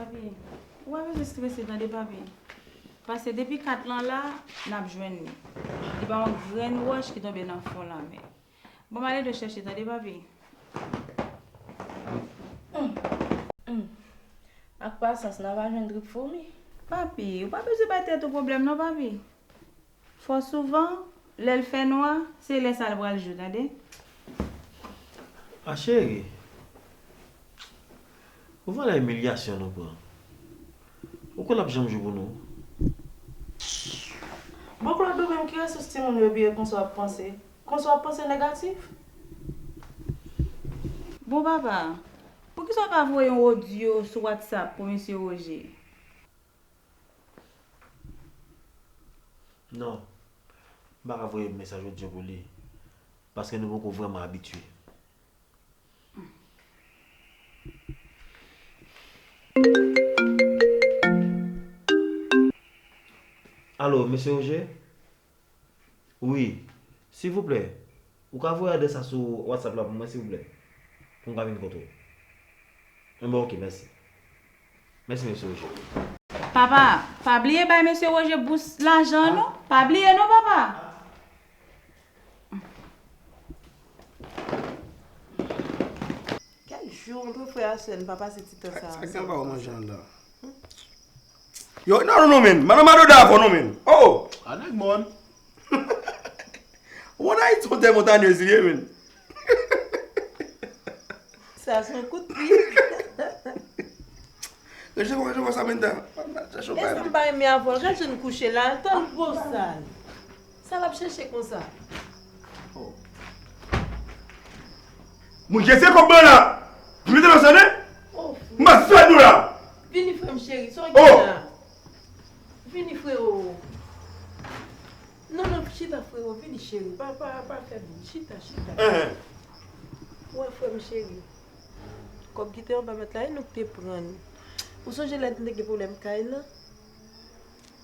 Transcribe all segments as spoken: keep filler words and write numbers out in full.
Papi, ou pa bezwen strese tande, papi. Paske depi kat lan la, n ap jwenn li. Li pa yon grenn wòch ki tonbe nan fon lanmè. Bon, m al ede w chèche tande, papi. Ak pasyans, n a va jwenn trip foumi. Papi, ou pa bezwen bay tèt ou pwoblèm non, papi. Fò souvan, lè l fè nwa, se lè sa l pral jou, tande. A cheri, ou valè imilyasyon nou pran? Ou kwè l ap janm jou pou nou? Bon, Claude, ou menm ki resous timoun yo byen konsa w ap panse? Konsa w ap panse negatif? Bon, papa, poukisa w pa voye yon odyo sou WhatsApp pou mesye Roger? Non, m pa ka voye mesaj odyo pou li, paske nou poko vrèman abitye. Alo, mesye Roger? Wi, silvouplè, ou ka voye adrès la sou WhatsApp la pou mwen, silvouplè, pou m ka vin kote w. Enben, oke, mèsi. Mèsi, mesye Roger. Papa, pa bliye bay mesye Roger bous lajan an non. Pa bliye non, papa. Kèk jou antre frè a sè n pa pase ti tan sa. Sa k anba w manje an la? Yo, non, non, non, men. Madan Madoda avè w non, men. Oh! A nèg mòn. Ou konn Ayiti yon tè montanyez li ye, men. Sa se yon kout pye. Rejte konsa, rejte konsa, men tan. Èske m pa renmen avè l? Gad jan n kouche la, tan l bosal. Sa l ap chèche konsa? Moun jese kòb mwen la. Vin mete nan sène. M ap fè nou la. Vini, frè m cheri, sa w gen la? Vini, frero. Non, non, chita, frero, vini, cheri. Pa, pa, pa fè bri. Chita, chita. Wè, frè m cheri. Kòb ki te anba mèt la, e nou k te pran l. Ou sonje lè n te gen pwoblèm kay lan?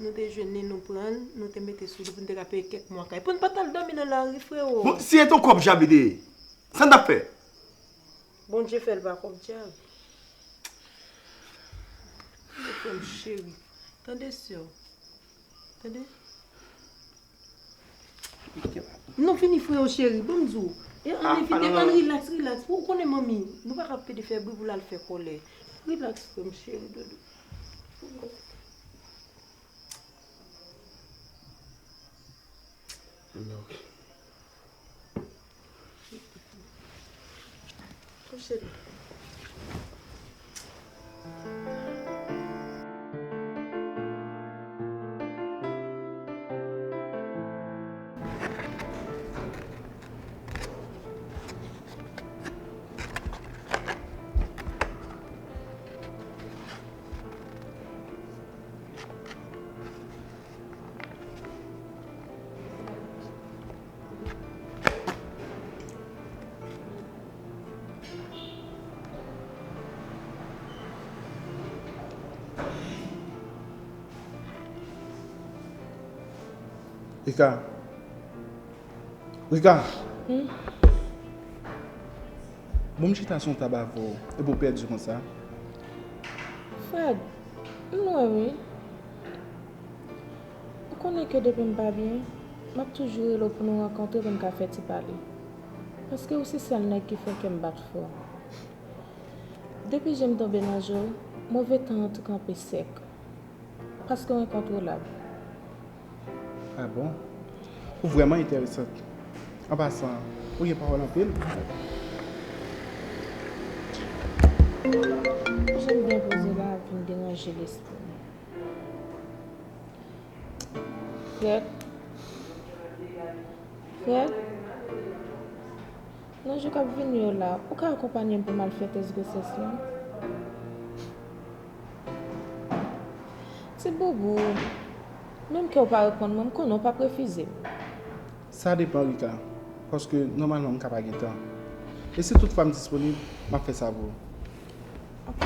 Nou te jwenn li, nou pran l, nou te mete sou li pou n te ka peye kèk mwa kay. Pou n pa t al dòmi nan lari, frero. Bon, si se te yon kòb djab li te ye, sa n t ap fè? Bondye fè l pa kòb djab. Tande, frè m cheri. Tande, sè w. Tande. Non, vini, frero cheri, ban m di w. E ann evite, ann rilaks, rilaks. Ou konnen manmi, nou pa ka pede fè bri pou l al fè kòlè. Rilaks, frè m cheri, doudou. Ann ok. Kouche l. Rika. Rika. Hmm? Bon, m chita sou yon tab avè w, epi w pèdi konsa. Fred, m lwen wi. Ou konnen ke depi m pa byen, m ap toujou rele w pou nou rankontre pou n ka fè ti pale. Paske ou se sèl nèg ki fè kè m bat fò. Depi je m tonbe nan je w, move tan an tou kanpe sèk. Paske w enkontwolab. Ah bon? Ou vrèman enteresan. An pasan, ou gen pawòl anpil. Jan m byen poze la ap vin deranje lespri m. Fred. Fred. Nan jou k ap vini yo la, ou ka akonpanye m pou m al fè tès gwosès lan? Ti boubou, menm ke w pa reponn mwen, m konnen w p ap refize m. Sa depann, Rika, paske nòmalman m ka pa gen tan. E si toutfwa m disponib, m ap fè sa pou ou. Ok.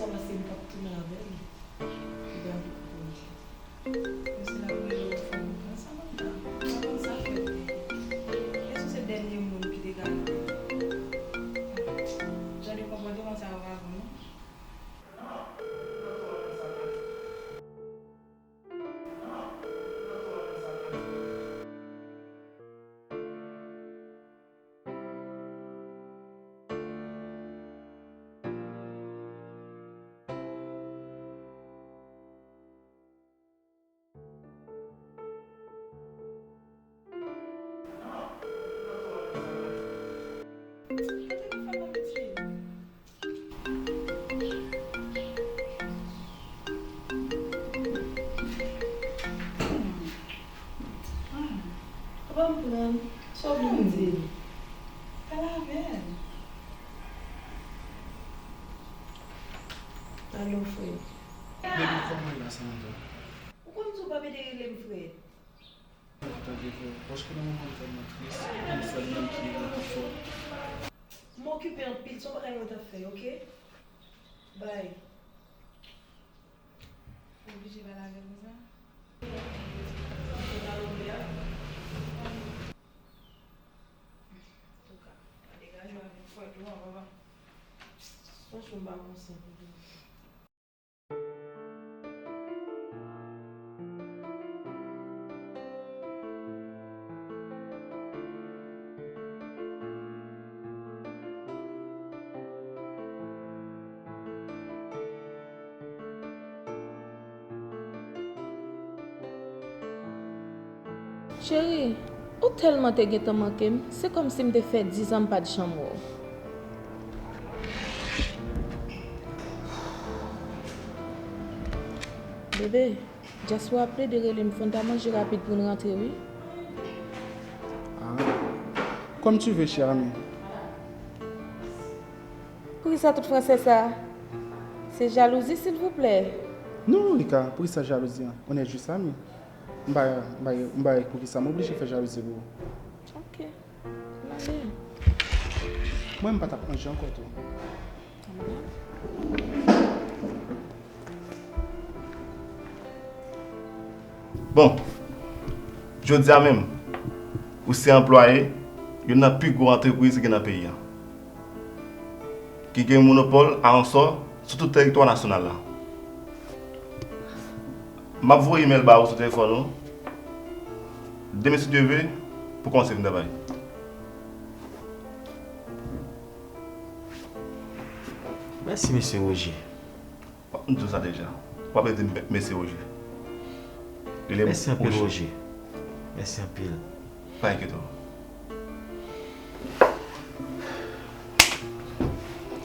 Kòmanse m p ap tounen avè l. Li pa vle kote m. Menm si l ap rele w fò konprann sa, Manda. Ou pa konn sa fè vre. Èske se dènye moun ki te ka rele? Jan de konpòteman sa yo pa bon, non. Ou pa konprann sa w vin di. Pale avè l. Alo, frè. Baby, kòman w ye la, Samantha? Ou konn di w pa mete rele m frè. Tande, frè, paske nan moman m tèlman tris, m sèl menm ki nan tout fò. M okipe anpil, se yon bagay mwen t ap fè, oke? Bay. Ou oblije pale avè l konsa? Antouka, pa degaje w avèk frè tou an, papa. Franchman, m pa konn sa pou di. Cheri, ou tèlman te gentan manke m, se kòmsi m te fè dizan m pa t janm wè w. Bebe, Jasper ap plede rele m, fò n ta manje rapid pou n rantre, wi. Ah. Comme tu veux, cher ami. Poukisa tout franse sa? Se jalouzi, silvouplè? Non, Rika, poukisa jalouzi an? On est juste amis. M pa, m pa, m pa wè poukisa m oblije fè jalouzi pou ou. Ok. M ale. Mwen, m pa t ap manje ankò tou. Bon, jodi a menm, ou se anplwaye youn nan pi gwo antrepriz ki gen nan peyi a, ki gen monopòl a yon sò sou tout tèritwa nasyonal la. M ap voye imèl ba ou sou telefòn ou demen si Dye vle pou kòmanse vin travay. Mèsi, mesye Roger. M di w sa deja. W ap rete m-, mesye Roger. Rele m Roger. Mèsi anpil, Roger. Mèsi anpil. Pa enkyete w.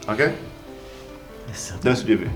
Ok? Mèsi anpil. Demen si Dye vle.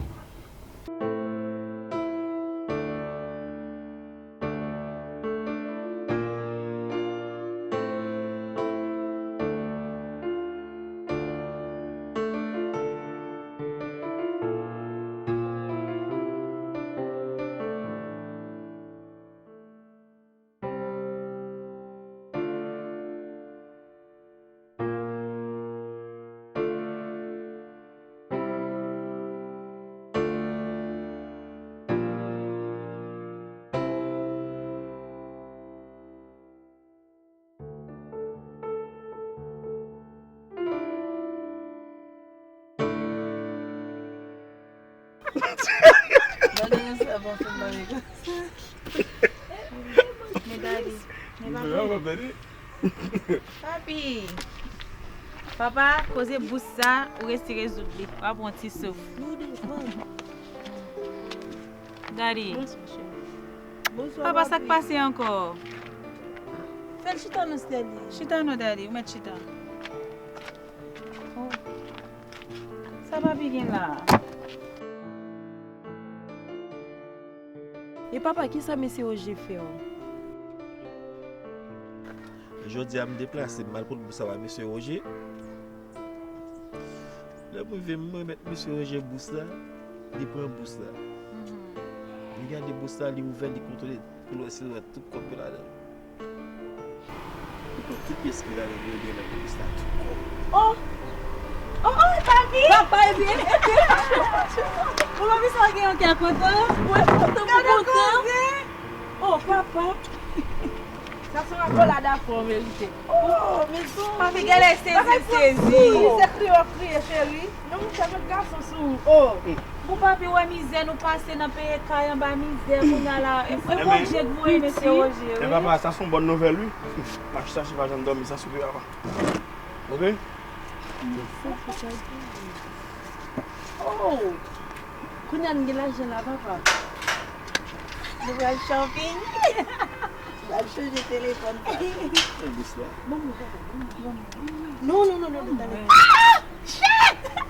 Gade yon sèvant fè bagay konsa. Men gade, men papi. Papi. Papa, koze bous sa, ou resi rezoud li. W ap pran ti souf. Gade. Papa, sa k pase ankò? Fè l chita non, Sterling. Chita non, daddy, ou mèt chita. Oh. Sa papi gen la? E papa, kisa mesye Roger fè w? Jodi a, m deplase, m al pot bous sa ba mesye Roger. Lè m rive, m remèt mesye Roger bous la, li pran bous la. Mhm. Li gade bous la, li ouvè, li kontwole pou l wè si l wè tout kòb yo ladan l. Li pran tout pyès ki ladan l yo, li remèt bous la tout kòb. Oh! Oh, oh, papi! Papa, epi, epi, epi. Papi, sa gen yon kè kontan? Mwen kontan, mwen kontan. Oh, papa. Sa se yon akolad afè w merite. Oh, men Papi, gade sezi, sezi. Se kriye w ap kriye, cheri. Non, monchè, met gason sou ou. Oh. Bon, papi, wè mizè nou pase nan peye kay anba mizè, kounye a la. E, e Bondye k voye mesye Roje, wi. Men papa, sa se yon bòn nouvèl, wi. M ap chache pa janm dòmi san soupe, papa. Ok? Oh! Kounye a n gen lajan la, papa. Nou pral shopping. N al chanje telefòn. Ban m, ban m, ban m. Non, non, non, non, non, tande. Ah! Shit!